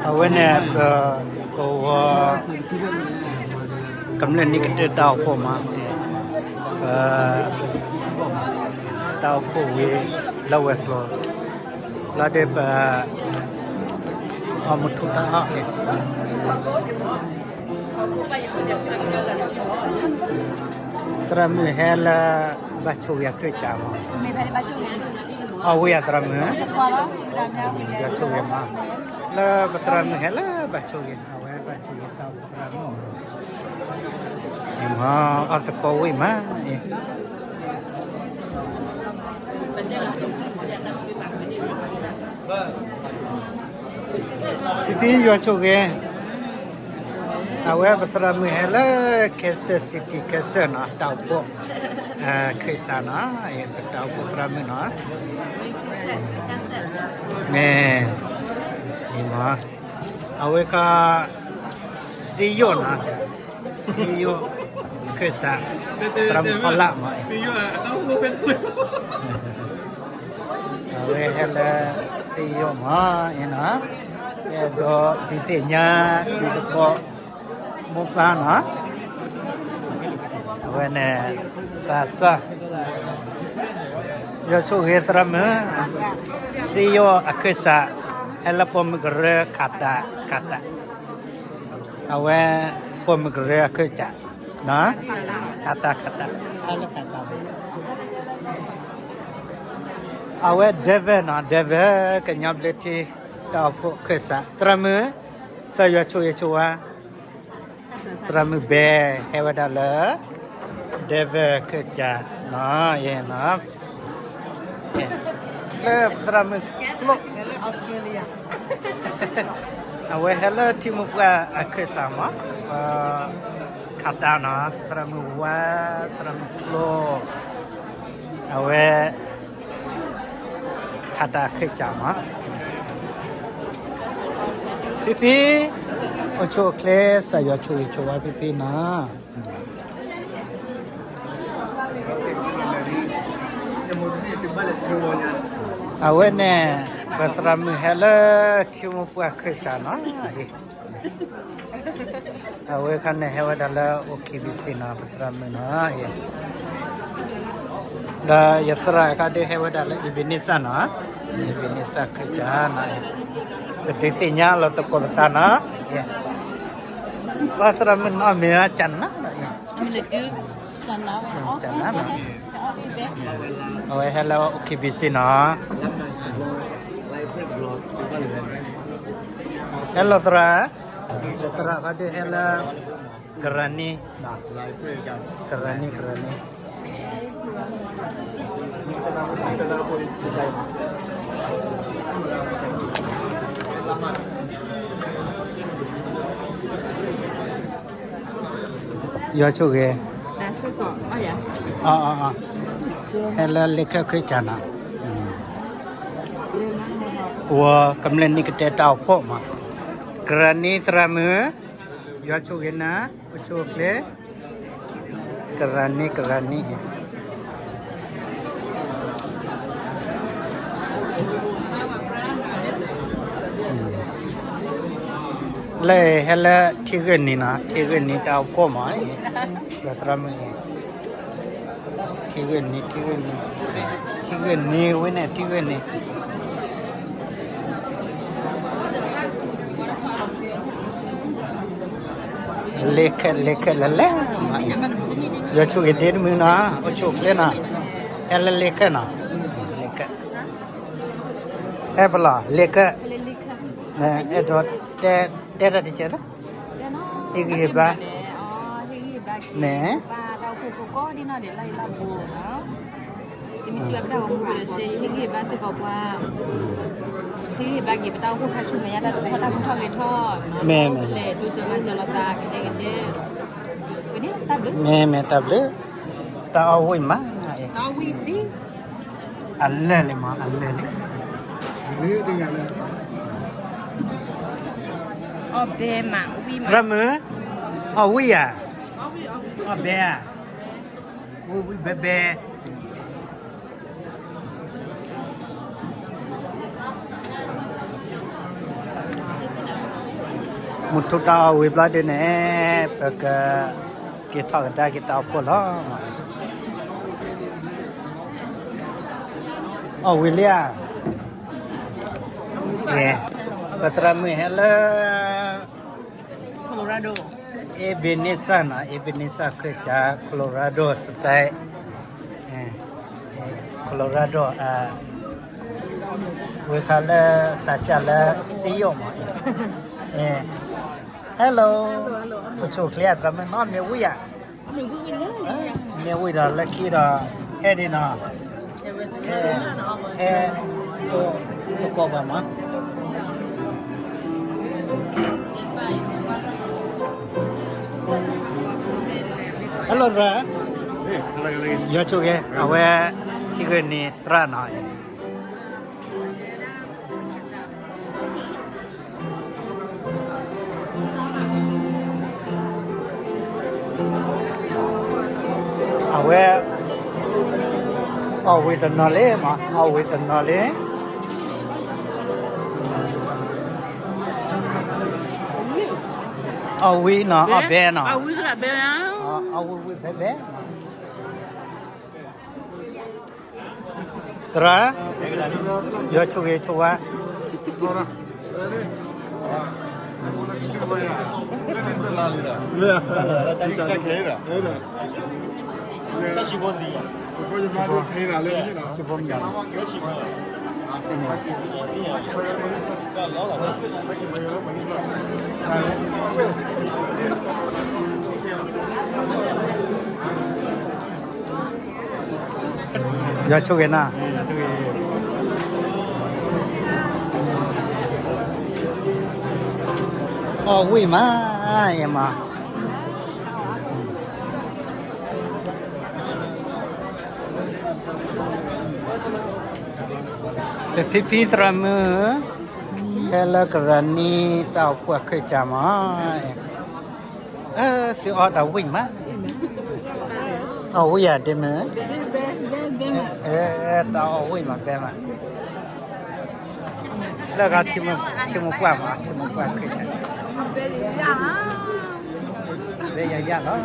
အဝဲန့ၣ် ပ ပဝဲ ကမျၢၢ်နံၣ်ကတၢၢ်တၢ်အိၣ်ဖှိၣ်မး, ပ တၢ်အိၣ်ဖှိၣ်ဝံၤ လၢဝဲၤကျိၤ လီၤဒီးပ အီၣ်မူထူတၢ်အီၣ် သရၣ်မုၣ်ဟဲလၢ ဘၣ်ဆိၣ်ဂ့ၤအခၢၣ်စးမး, အဝဲအသရၣ်မုၣ် ယွၤဆိၣ်ဂ့ၤမး, လၢပသရၣ်မုၣ်ဟဲလၢဘၣ်ဆိၣ်ဂ့ၤ အဝဲဘၣ်ဆိၣ်ဂ့ၤတၢ်သရၣ်မုၣ်, အီၣ်သကိးဝံၣ်မး, ဖံဖံယွၤဆိၣ်ဂ့ၤ အဝဲပသရၣ်မုၣ်ဟဲလၢ Kansas City, Kansas နီၤ, တၢ်အိၣ်ဖှိၣ် ခၢၣ်စးနီၤ, ပတၢ်အိၣ်ဖှိၣ်သရၣ်မုၣ်နီၤ, မ့ၢ် အဝဲခီ စံယိၣ်နီၤ, စံယိၣ် ခၢၣ်စး သရၣ်မုၣ်ဖီလာ်မး, အဝဲဟဲလၢ စံယိၣ်မး, အဲၣ်ဒိးဒုးသ့ၣ်ညါ ဒုးသကိး မိၢ်ပၢ်နီၤ, အဝဲန့ၣ် သးစၢ် ယွၤဆိၣ်ဂ့ၤသရၣ်မုၣ်, စံယိၣ်အခၢၣ်စး ဟဲလၢပိာ်မုၣ်ကရၢ ခးတး ခးတး, အဝဲ ပိာ်မုၣ်ကရၢအခၢၣ်စး ခးတး ခးတး, အဝဲ Denver နီၤ, Denver ကညီဘျၢထံ တၢ်အိၣ်ဖှိၣ်ခၢၣ်စး သရၣ်မုၣ် စၢ်ယွၤဆိၣ်ဂ့ၤဆိၣ်ဝါ သရၣ်မုၣ်ဘဲ ဟဲဝဲဒၣ်လၢ Denver ခၢၣ်စးနီၤ, လၢပသရၣ်မုၣ်ကျိၣ် အဝဲဟဲလၢထံမိၢ်ပှၢ်အခၢၣ်စးမး, ခးတးနီၤ, သရၣ်မုၣ်ဝါ, သရၣ်မုၣ်ကျိၣ်, အဝဲ ခးတးခၢၣ်စးမး, ဖံဖံ အိၣ်ဆူၣ်အိၣ်ချ့ စၢ်ယွၤဆိၣ်ဂ့ၤဆိၣ်ဝါဖံဖံနီၤ. အဝဲန့ၣ် ပသရၣ်မုၣ်ဟဲလၢထံမိၢ်ပှၢ်ခၢၣ်စးနီၤ, အဝဲခါန့ၣ်ဟဲဝဲဒၣ်လၢ အိၣ် KBC နီၤ, ပသရၣ်မုၣ်နီၤ, ဒီးယသရၣ်အခါဒုးဟဲဝဲဒၣ်လၢ Ebenezer နီၤ, Ebenezer ခၢၣ်စးနီၤ, ပဒုးသ့ၣ်ညါလီၤသကိးပသးနီၤ, ပသရၣ်မုၣ်နီၤ မ့ၢ်ဝဲကနၤလီၤ, ကနၤလီၤ, အဝဲဟဲလၢ အိၣ် KBC နီၤ, ဟဲလီၤသရၣ်, ယသရၣ်အခါဒုးဟဲလၢ ကရၢနံၤ, ကရၢနံၤ ကရၢနံၤ ယွၤဆိၣ်ဂ့ၤ, ဟဲလၢလ့ခၢၣ်ခၢၣ်စးနီၤ, ပဝဲကမျၢၢ်နံၣ်ကတၢၢ်တၢ်အိၣ်ဖှိၣ်မး, ကရၢနံၤသရၣ်မုၣ်, ယွၤဆိၣ်ဂ့ၤနၤ, အိၣ်ဆူၣ်အိၣ်ချ့, ကရၢနံၤ ကရၢနံၤ လၢဟဲလၢထံဂုၢ်နံၤနီၤ, ထံဂုၢ်နံၤတၢ်အိၣ်ဖှိၣ်မး, ပသရၣ်မုၣ်, ထံဂုၢ်နံၤ, ထံဂုၢ်နံၤ, ထံဂုၢ်နံၤဝဲန့ၣ် ထံဂုၢ်နံၤ လ့ခၢၣ် လ့ခၢၣ်လၢလဲၣ်, ယွၤဆိၣ်ဂ့ၤဒ့တမုာ်နီၤ, အိၣ်ဆူၣ်အိၣ်ချ့နီၤ, ဟဲလၢလ့ခၢၣ်နီၤ, လ့ခၢၣ်, ဟဲပလီၢ် လ့ခၢၣ်, အဲၣ်ဒိးတဲ တဲတၢ်တကဲလၢ ဟ့ၣ်ဂံၢ်ဟ့ၣ်ဘါ, မ့ၢ် မ့ၢ် မ့ၢ် မ့ၢ် တၢ်ဘျုး, တၢ်အီၣ်ဝံၣ်မး, အလၢာ်လံမး အလၢာ်လံ, သရၣ်မုၣ်, အီၣ်ဝံၣ်ဧါ, အီၣ်ဘဲဧါ, ဝံၣ်ဝံၣ်ဘဲဘဲ. မုၢ်ထူၣ်တၢ်အီၣ်ဝံၤဘျီဒုန့ၣ် ပက က့ၤထီၣ်ကဒါက့ၤတၢ်အိၣ်ဖှိၣ်လီၤ. အီၣ်ဝံၤလံဧါ. ပသရၣ်မုၣ်ဟဲလၢ Ebenezer နီၤ, Ebenezer ခရံာ်ကၢ Colorado State, Colorado, ဝဲခါလၢ သးစၢ်လၢ စံယိၣ်မး. Hello, ပဆိၣ်ချ့အသရၣ်မုၣ်နီၤ, မ့ၢ်ဝံၣ်ဧါ. မ့ၢ်ဝံၣ်ဒီးလၢခံဒီး ဟဲဒံးနီၤ, ဟဲ ဟဲသကိးပှၤမး. Hello သရၣ်, ယွၤဆိၣ်ဂ့ၤ, အဝဲ ထံဂ့ၤန့ၣ်သရၣ်နီၤ. အဝဲ အီၣ်ဝံၤတနီၤလံမး, အီၣ်ဝံၤတနီၤလံ. အီၣ်ဝံၤနီၤ, အီၣ်ဘဲနီၤ, အီၣ်ဝံၤဝံၤဘဲဘဲ. သရၣ်, ယွၤဆိၣ်ဂ့ၤဆိၣ်ဝါ. ယွၤဆိၣ်ဂ့ၤနၤ. အီၣ်ဝံၣ်မး, အမး. ပဖံဖံသရၣ်မုၣ် ဟဲလၢကရၢနံတၢ်အိၣ်ဖှိၣ်အခၢၣ်စးမး. သုအီၣ်တၢ်ဝံၣ်မး, အီၣ်ဝံၣ်ယၤဒ်မုၢ်, တၢ်အီၣ်ဝံၣ်မးဘဲမး. လၢဂၤထံမိၢ်ပှၢ်မး, ထံမိၢ်ပှၢ်ခၢၣ်စး, ဘဲယၤယၤလီၤ.